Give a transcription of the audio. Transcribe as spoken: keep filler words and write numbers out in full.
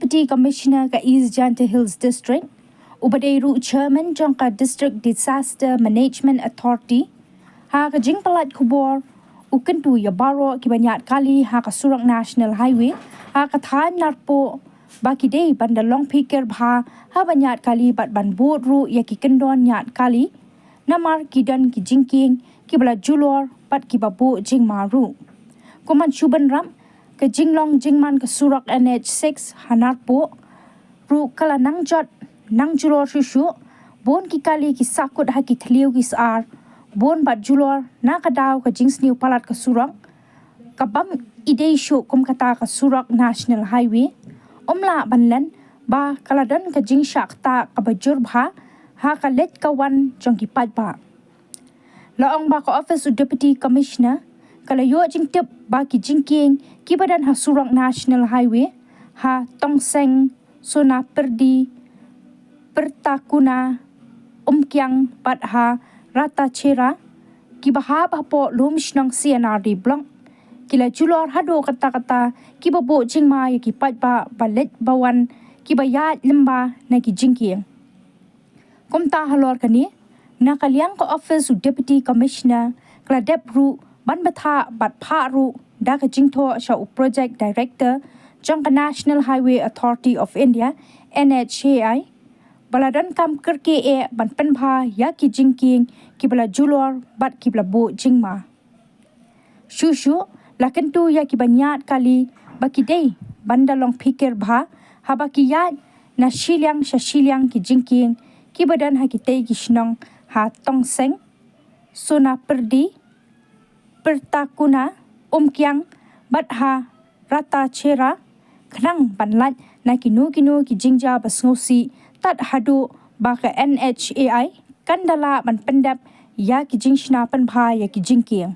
Deputy Commissioner ka East Jaintia Hills District, uba dei ruh Chairman jong ka District Disaster Management Authority, ha ka jingpyllait khubor u kyntu ïa baroh kiba ñiad kali ha ka surok National Highway ha ka thaiñ Narpuh ba ki dei ban da long phikir bha haba ñiad kali bad ban bud ruh ïa ki kyndon ñiad kali, namar ki don ki jingkieng kiba la julor bad kiba buh jingma ruh. Kum ban shu bynrap, ka jinglong jingman ka surok N H six ha Narpuh ruh ka la nang jot nang julor shuh shuh, bun ki kali ki sahkut ha ki thliew ki sar, bun bad julor na ka daw ka jingsniew palat ka surok, ka bym i dei shuh kum kata ka surok National Highway. Ym lah ban len ba ka la don ka jingshah ktah kaba jur bha ha ka leit ka wan jong ki paidbah. La ong ba ka office u Deputy Commissioner ka la ïoh jingtip ba ki jingkieng kiba don ha surok National Highway ha Tongseng, Sonapyrdi, Pyrtakuna, Umkiang bad ha Ratachera, kiba hap hapoh Lumshnong C and R D Block, ki la julor haduh katta katta, kiba buh jingma ïa ki paidbah ba leit ba wan, kiba ïaid lyngba na ki jingkieng. Kumta halor kane, na ka liang ka office u Deputy Commissioner ka la dep ruh ban bthah bad phah ruh da ka jingthoh sha u Project Director jong ka National Highway Authority of India, N H A I, ba la donkam kyrkieh ban pynbha ïa ki jingkieng kiba la julor bad kiba la buh jingma. Shuh shuh, la kyntu ïa kiba ñiad kali ba ki dei ban da long phikir bha haba ki ïaid na shiliang sha shiliang ki jingkieng kiba don ha kitei ki shnong ha Tongseng, Sonapyrdi, Pyrtakuna, Umkiang bad ha Ratachera, khnang ban lait na kino kino ki jingjia ba sngewsih, tad haduh ba ka N H A I kan da lah ban pyndep ïa ki jingshna pynbha ïa ki jingkieng.